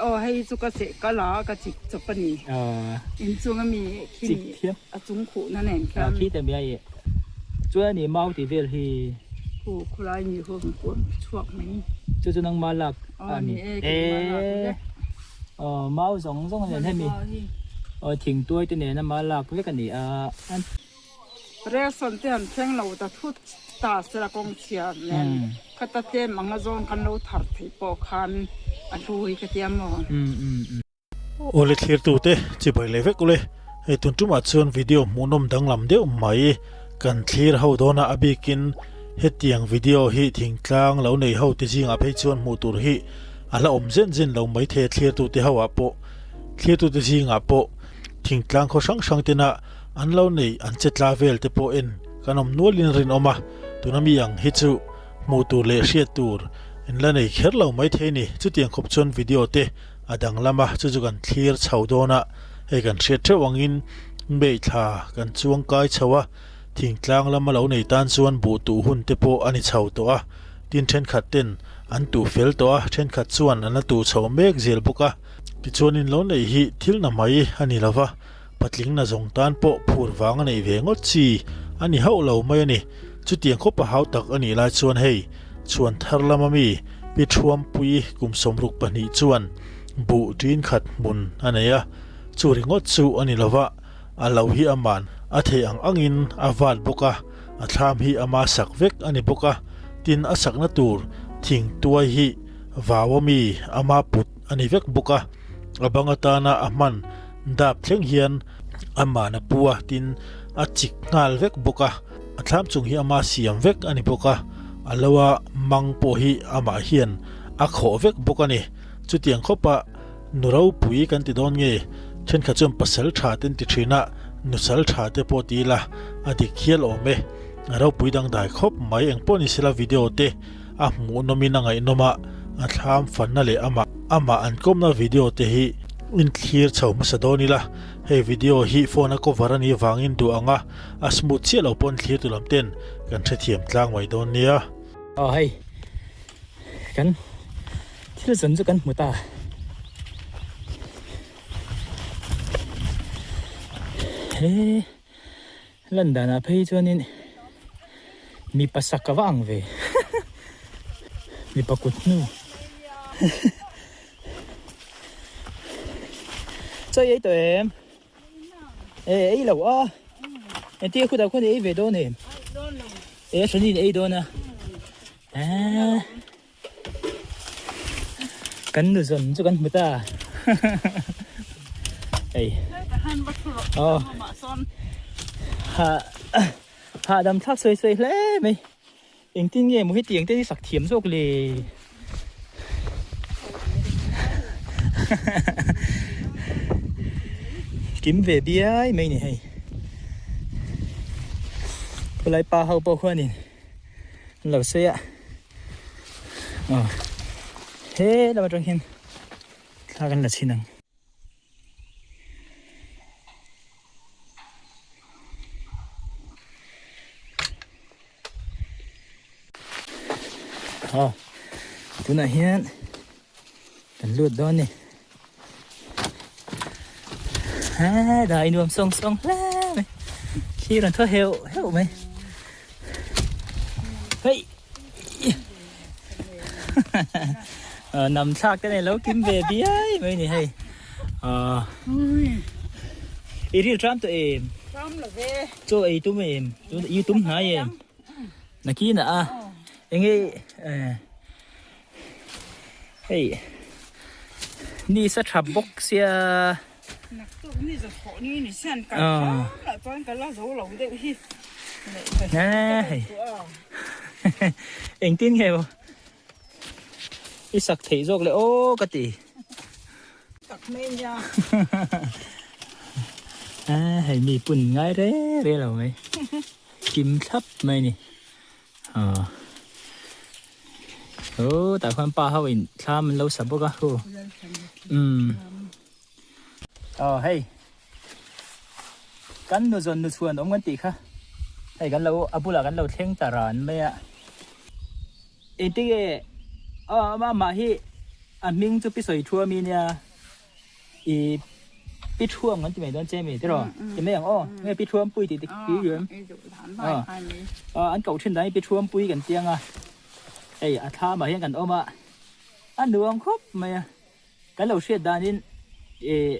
Aw hei chu ka cheh ka la a ka chik chawp a ni. Inchung a mi khi a chung khuhna nen khian. Khi te mi a i. Chuan a ni mau tih vel hi. Khu khulai ni ho ang kuam chhuak mai. Chu chu nangma lak a ni. Aw ni e keimah lak vek. Aw mau zawng zawng nen hemi. Aw thingtuai te nen ama lak vek a ni a. Relson te han thleng lo ta thut ta sela kawng chhia nen khata tlem anga zawng kan lo thar theih pawh khan a hlu hi ka tia maw. Awle thlirtute chibai leh vek ule, hei tun tumah chuan video hmuhnawm danglam deuh mai kan thlir ho dawn a, a bikin hetiang video hi thingtlang lo nei ho te zingah phei chuan hmuh tur hi a la awm zen zen lo maithei a thlirtute ho ah pawh thlirtute zingah pawh thingtlang khaw hrang hrang tena An lo nei an che tla vel te pawh en kan awm nualin rinawm a, tuna mi ang hi chu hmuh tur leh hriat tur in la nei kher lo maithei ni. Chutiang khawp chuan video te a danglam a, chu chu kan thlir chho dawn a, hei kan hriat theuh angin May thla kan chuang kai chho a, thingtlang lama lo nei tan chuan buh tuh hun te pawh a ni chho tawh a, tin thenkhat ten an tuh fel tawh a, thenkhat chuan an la tuh chho mek zel bawk a, tichuanin lo neih hi thil na mai a ni lova. Patling na zawng tan pawh phur vang a neih ve ngawt chi a ni hauh lo mai a ni. Chutiang khawp a hau tak a nih lai chuan hei chhuan thar lama mi Pi Thuampui kum 62 chuan buh ṭin khat hmun a nei a, chu ringawt chu a ni lova, a lo hi aman a theih ang angin a vat bawk a, a thlam hi ama sak vek a ni bawk a, tin a sakna tur thing tuai hi vau a mi ama put a ni vek bawk a, a bang atana a hman Dap thleng hian a man a pu a, tin a chik nghal vek bawk a, a thlam chung hi ama siam vek a ni bawk a, a lo a mang pawh hi amah hian a khawh vek bawk a ni. Chutiang khawpa nu ropui kan ti dawn nge, thenkhat chuan pasal tha te an ti thin a, nusal tha te pawh ti ila a dik hial awm e. A ropui dangdai khawp mai, engpawh ni sela video te a hmuhnawmin a ngaihnawm a, a thlam fanna leh amah amah an kawmna video te hi in thlir chho hmasa dawn ila, hei video hi phone a cover a nih vangin duh ang a, a smooth chiah lo pawn thlir tu lam ten kan hrethiam tlang mai dawn nia. Aw hei kan thil zawn chu kan hmu ta. He Lan danah phei chuanin mipa sak a va ang ve mipa kut hnu chaw i ei tawh em e ei lo a engtin khutah khuan i ei ve dawn em e a hranin i ei dawn a Kan nu zawn chu kan hmu ta hei aw ha hahdam thlak sawi sawi hle mai engtin nge maw hetiang te hi sak thiam zawk le kim ve biai mai ni hei khulai pa ho pawh khuanin an lo sawi a aw he lam atang hian thla kan la chhin ang. Aw tunah hian kan lut dawn a ni ha dai nuam sawng sawng hle mai thlir an thaw heuh heuh mai hei nam thlak te nei lo kim ve biai mai ni hei i ril tram tawh em tram lo ve chaw ei tum em i tum hnai em nakina a enge Hei ni sa tha bawk sia. Naktuk ni za thawh ni ni sian ka hram lah chuan ka la zo lo deuh hi. Hei engtin nge maw i sak theih zawk le aw ka ti. Tak mai nia. Hei mi pun ngai re re lo mai. Kim thlap mai ni. Aw oh tah khuan pa ho in thlam an lo sa bawk a hu umm aw hei kan nu zawn nu chhuan awm kan tih kha hei kan lo a bulah kan lo thleng ta ran mai a engtin nge aw amah hi. A hming chu pi sawi thuam i nia i pi thuam kan ti mai dawn che mi tiraw ti mai ang aw nge pi thuam pui tih te pi riam a an koh thin dan hi pi thuam pui kan ti ang a hei a thlam ah hian kan awm a a nuam khawp mai a kan lo hriat danin ih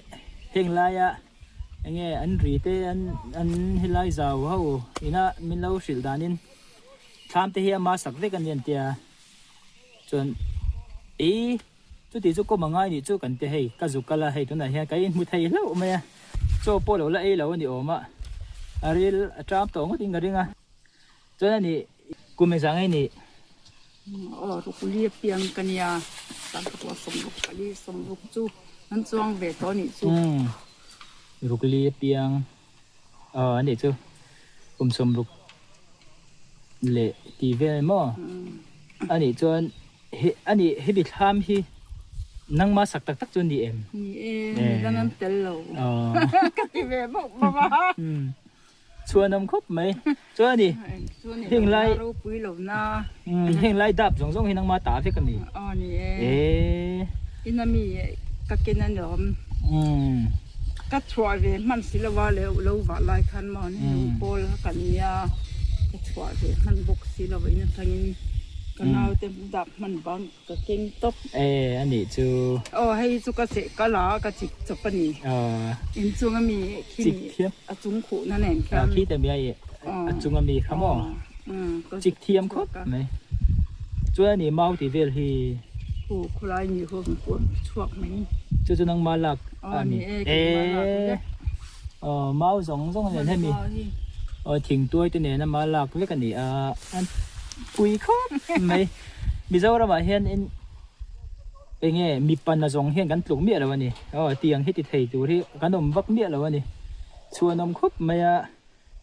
heng laia enge an ri te an an helai zau ho ina min lo hrilh danin thlam te hi ama sak vek a ni an tia. Chuan ei chuti chu kawm a ngai nih chu kan ti hei ka zuk kal a hei tunah hian ka inhmu thei hlauh mai a chaw pawh lo la ei lo a ni awm a a ril a ṭam tawh ngawt in ka ring a chuan a nih kum engzah nge nih. Aw rukli apiang ka nia Sangkhaw sawmruk pali sawmruk chu an chuang ve tawh a nih chu. Umm rukli apiang aw a nih chu kum sawmruk leh tih vel maw a nih chuan he a nih hemi thlam hi nangma sak tak tak chu a ni em? Ni e, midang an tel lo ka ti ve bawk bawk a. Chhuan awm khawp mai chuan a ni heng lai ropui lo na heng lai dap zawng zawng hi nangma ta vek a ni? Aw ni e, ina mi ka ken a ni awm. Ka chhuah ve hman si lo a leh lo vah lai khan maw ni lo pawl kha kan nia ka chhuah ve hman bawk si lo in atangin ka naute dak hman bang ka keng tawp. E a nih chu. Aw hei chu ka cheh kal a ka chik chawp a ni. Inchung ami khi Chik thiam. A chung khuh na nen khian. Khi te mi a i a chung ami kha maw. Chik thiam khawp mai. Chuan a ni mau tih vel hi. Khu khulai ni ho pawh chhuak mai. Chu chu nangma lak a ni. E aw mau zawng zawng nen hemi aw thingtuai te nen ama lak vek a ni a an pui khawp mai. Mizoramah hian in enge mipa na zawng hian kan tluk miah lo a ni. Aw tiang hi ti thei tur hi kan awm vak miah lo a ni. Chhuan awm khawp mai a.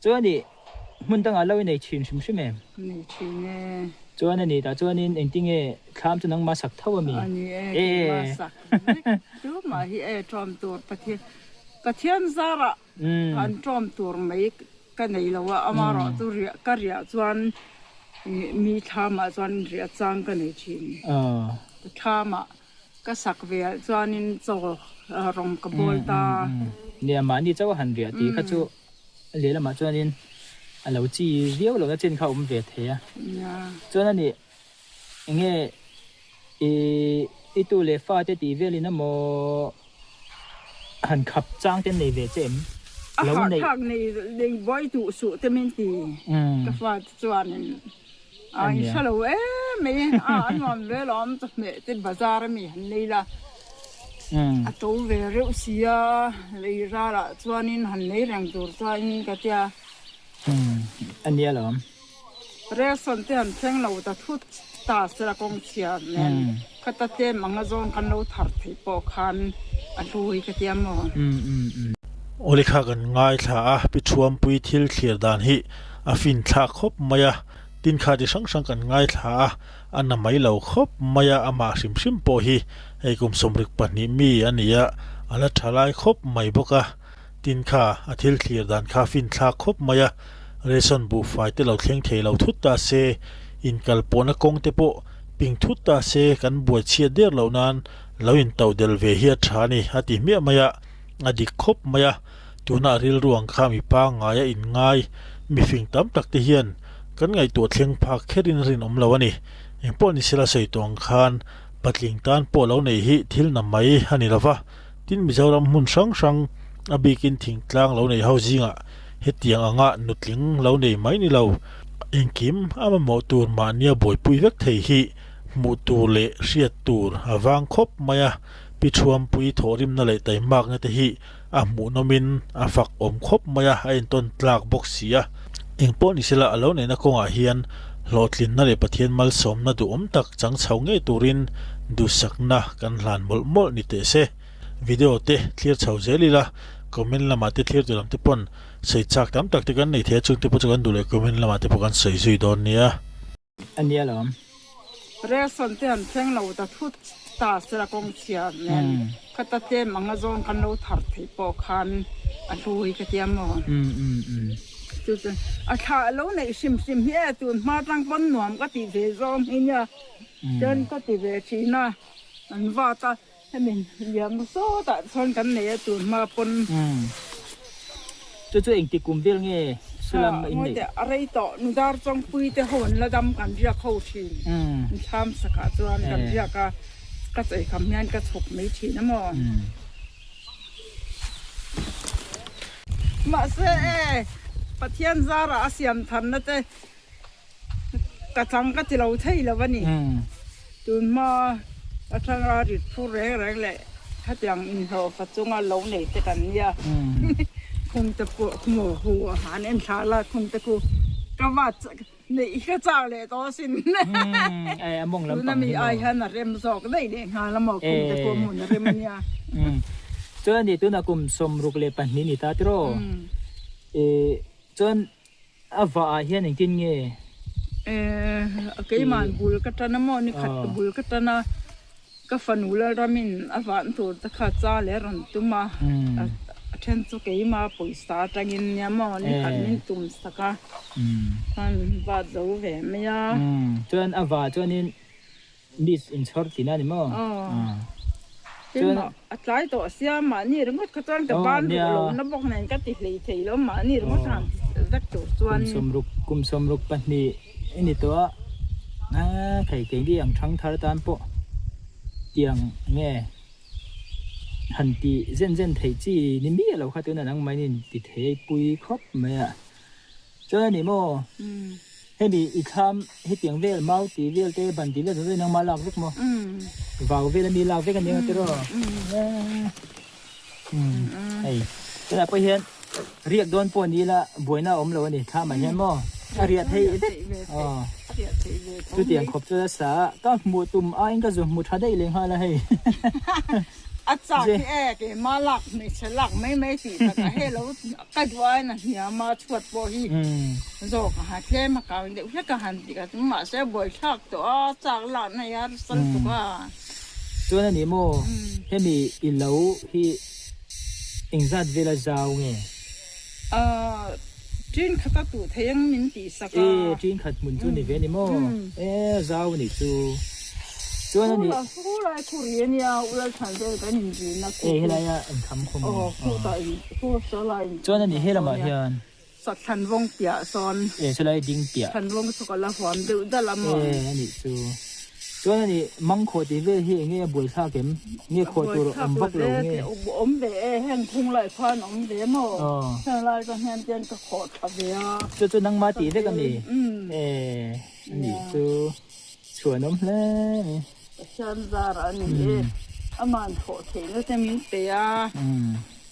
Chuan i hmun dangah lo i nei thin hrim hrim em? Nei thin e. Chuan a ni tah chuanin engtinge thlam chu nangmah sak tho a mi? A ni e, keimah sak vek tumah hi e ṭawm tur Pathian Pathian zarah an ṭawm tur mai ka nei lo a, amaherawh chu riah ka riah chuan mi thlamah chuan riah chang ka nei thin. Thlamah Ka sak ve ah chuanin chaw rawng ka bawl ta. Nia, mahni chauh a han riah tih kha chu lehlamah chuanin a lo chi viau lohna chin kha a awm ve thei a. Chuan a nih, enge i i tu leh fa te tih velin emaw han khap chang te an nei ve che em? A hahthlak nei nei buai duh suh te min ti ka fa te chuanin. A i hre lo em mai a a nuam ve lawm chawhmeh te bazar ami han nei la a to ve reuh si a lei ralah chuanin han nei reng tur chuanin ka tia. A nia lawm. Ration te han thleng lo ta thut ta sela kawng chhia nen khata tlem anga zawng kan lo thar theih pawh khan a hlu hi ka tia maw. Awle kha kan ngaithla a Pi Thuampui thil thlir dan hi a fin thlak khawp mai a. Tin kha ti hrang hrang kan ngaithla a, a na mai lo khawp mai a, amah hrim hrim pawh hi hei kum 22 mi a ni a, a la tha lai khawp mai bawk a. Tin kha a thil thlir dan kha fin thlak khawp mai a, ration buhfai te lo thleng thei lo thut ta se, inkal pawhna kawng te pawh ping thut ta se kan buai chhiat der loh nan lo intoh del ve hi a tha a ni a ti hmiah mai a, a dik khawp mai a. Tunah rilru ang kha mi pangngaia inngai mifing tam tak te hian kan ngaihtuah thleng phak kherin rinawm lo a ni. Engpawh ni sela sawi tawh ang khan patling tan pawh lo neih hi thil na mai a ni lova, tin Mizoram hmun hrang hrang a bikin thingtlang lo nei ho zingah hetiang anga nutling lo nei mai ni lo. Engkim a mamawh tur mahnia buaipui vek thei hi hmuh tur leh hriat tur a vang khawp mai a, Pi Thuampui thawhrimna leh taimakna te hi A hmuhnawmin a fak awm khawp mai a, a entawn tlak bawk si a. Engpawh ni sela a lo neihna kawngah hian hlawhtlinna leh Pathian malsawmna duhawm tak chang chho ngei turin duhsakna kan hlan mawlh mawlh ni teh se. Video te thlir chho zel ila, comment lamah te thlir tur lam te pawn sawi chak tam tak te kan nei thei a, chungte pawh chu kan duh leh comment lamah te pawh kan sawi zui dawn nia. A nia lawm. Ration te han thleng lo ta thut ta sela kawng chhia nen khata tlem anga zawng kan lo thar theih pawh khan a hlu hi ka tia maw. Chu chu a thla lo neih hrim hrim hi e tun hma tang pawn nuam ka tih ve zawng hi nia chuan ka ti ve thin a. An vat a, hemi liam sawtah chuan kan nei a tun hma pawn. Umm. Chu chu engti kum vel nge salam a inneih? Ngawi teh, a rei tawh. Nudar Chawngpui te ho an la dam kan riak ho thin. An thlam sakah chuan kan riak a, ka chei kham hian ka chhawk mai thin a maw? Mahse e, Pathian zarah a siam tharna te Ka chang ka ti lo thei lo a ni. Tun hma atanga rit phur reng reng leh khatiang inhlawhfa chunga lo nei te kan nia. Khum te pawh khumaw hu a han en thla la khum te khu ka va neih ka chak leh tawh asin. Tuna mi ai hian a rem zawk daih leh nghal a maw khum te pawh hmun a rem a nia. Chuan ani tunah kum 62 ni ta tiraw? Chuan A vah ah hian engtin nge? Eh, keimah bul ka tan a maw? Ni khat ka bul ka tan a, ka fanu Lalramin a vahna tur te kha cha leh rawn tum a, a then chu keimah pawisa atangin nia maw ni khat min tum sak a, khan min vat zo ve mai a. Chuan a vah chuanin Miss inchhawr tina ni maw? Aw. Chuan a tlai tawh sia mahni ringawt kha chuan ka ban duh lo na bawk nen ka ti hlei thei lo mahni ringawt han ti vek tur chuan. Kum 62 i ni tawh a, a thei keini ang thang thar tan pawh tiang nge han ti zen zen theih chi ni miah lo kha tunah nangmah in ti thei pui khawp mai a. Chuan a ni maw? Hemi i thlam hetiang vel mau tih vel te ban tih vel zawng zawng nangma lak vek maw? Vau vel ami lak vek a nia tiraw? Hei tunah pawh hian riak dawn pawh ni ila buaina a awm lo a ni thlamah hian maw? A riah theih vek aw chutiang khawp chu a sa a ka hmuh tum aiin ka zu hmu tha daih leh nghal a hei. A chak hi e keimah lak hmeichhe lak mai mai tih tak a hei lo ka duh aiin a hniam a chhuat pawh hi zawk a ha tlem a kang deuh hlek a han ti kha chu mahse buaithlak tawh a chak lak na hi a sal tuk a. Chuan a ni maw hemi i lo hi engzat vela zau nge? Ahh ṭin khat a tuh thei ang min tih sak a. E ṭin khat hmun chu ni ve a ni maw? E zau a nih chu. Chuan a ni. Khu lai khu ri a nia Ulal than vel kan in rin a khu. E helai a in kham khawm maw? Aw khu tah in khu saw lai in. Chuan a ni he lamah hian. Sak thlan vawng piah sawn. E chulai ding piah. Thlan vawng chu ka la huam deuh dalh a maw? E a nih chu. Chuan a ni mangkhawh tih vel hi enge a buaithlak em? Nge khawh tur awm vak lo nge? Awm ve e, heng phung lai khan awm ve maw? Heng lai chuan hian tian ka khawh tha ve a. Chu chu nangma tih vek a mi? E a nih chu chhuan awm hle mai. Pathian zar a ni e, aman thawh theihna te min pe a,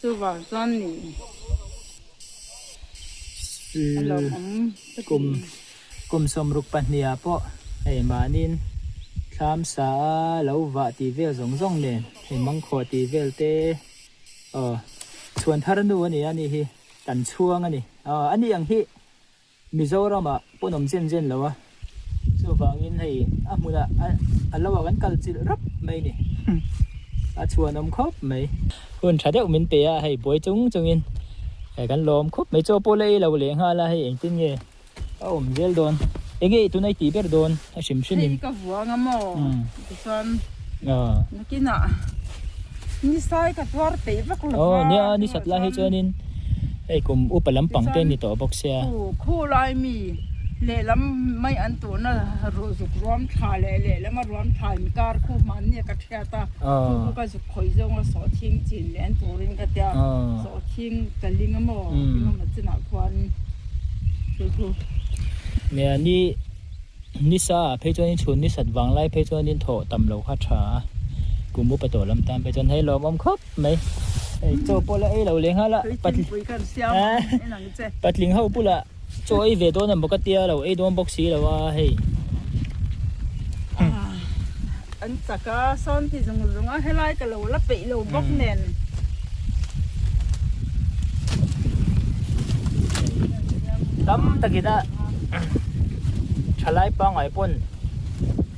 chuvang chuan ni a lawmawm ka ti. Kum 62 ah pawh hei mahniin thlam sa a lo vah tih vel zawng zawng nen hei mangkhawh tih vel te aw chhuan thar nu a ni a ni hi kan chhuang a ni aw a ni ang hi Mizoram ah pawn awm zen zen lo a chuvangin hei a hmunah a lo ah kan kal chilh rap mai ni a chhuan awm khawp mai. Hun tha deuh min pe a hei buai chung chungin hei kan lawm khawp mai chaw pawh la ei lo leh nghal a hei engtin nge. A awm zel dawn. Enge i tunai tih ber dawn a hrim hrim in. Hei ka vuang a maw tichuan nakinah ni sai ka tuar peih vak lo va. Aw nia ni sat lai hi chuanin hei kum upa lampang te ni tawh bawk sia. Khu lai mi lehlam mai an tuhna zuk ruam thla leh lehlama ruam thla inkar khu hmanni a ka thiat a khu khu ka zuk khawih zawnga sawhthing chin leh an turin ka tia sawhthing ka ling a maw engemaw chinah khuan. Nia ni ni sa ah phei chuanin chhun ni sat vang lai phei chuanin thawh tam lo kha tha a kum upa tawh lam tan phei chuan hei lawmawm khawp mai hei chaw pawh la ei lo leh nghal a patling ho bulah chaw ei ve dawn emaw ka tia lo ei dawn bawk si lo a hei. An chak a sawn ti zung zung a helai ka lo la peih lo bawk nen. Tam takin a thalai pangngai pawn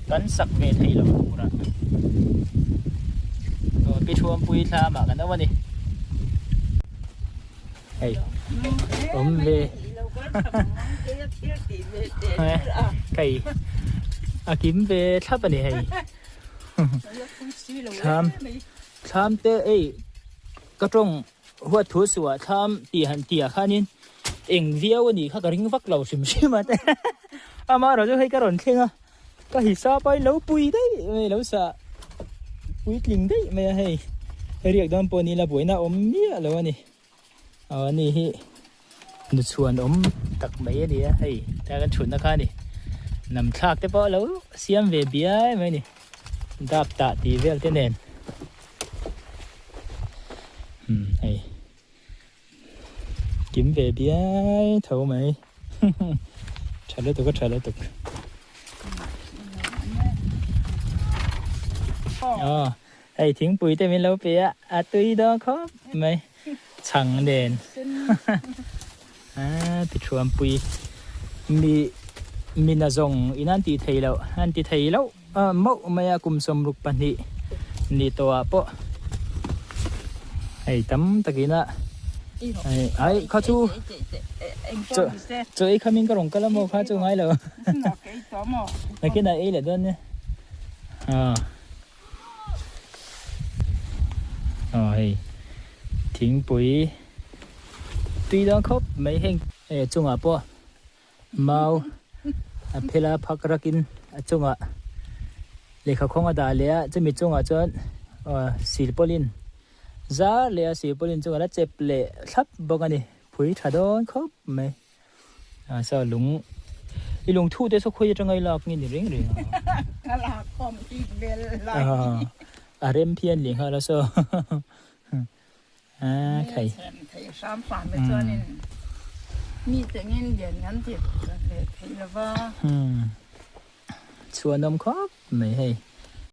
kan sak ve theih loh tur a Pi Thuampui thlamah kan awm a ni. Hei awm ve hei a kim ve thlap a ni hei. Thlam thlam te ei ka tawng huat thu suh ah thlam tih han tih ah khanin eng viau a nih kha ka ring vak lo hrim hrim a te amaherawhchu hei ka rawn thleng a ka hisap a lo pui daih mai lo sa puitling daih mai a hei riak dawn pawh ni ila buaina a awm miah lo a ni. Aw ani hi nuchhuan awm tak mai a ni a hei tlai kan thutna kha a ni nam thlak te pawh a lo siam ve biai mai a ni dap tah tih vel te nen umm hei kim ve biai tho mai tha lutuk a tha lutuk aw. Hei thingpui te min lo pe a, a tui dawn khawp mai chhang nen a ti thuampui mi mina zawng in an tih theih loh an ti thei loh mauh mai a kum 62 ni tawh ah pawh hei tam takin a ai kha chu chaw ei khamin ka rawn kal a maw kha chu ngai lo nakinah ei leh dawn nia. Aw hei thingpui tui dawn khawp mai heng hei a chungah pawh mau a phel a phak rakin a chungah lehkha khawng a dah leh a chumi chungah chuan aw silpawlin zar leh a silpawlin chungah la chep leh thlap bawk a ni phui tha dawn khawp mai. Ah saw lung i lung thu te saw khawi atanga i lak nge ni reng reng a. Ka lak khawm bik vel lai. A rem phian leh nghal a saw. A khai. Thei hram hram te chuanin mi tengin lian kan ti ve thei lova. Chhuanawm khawp mai hei.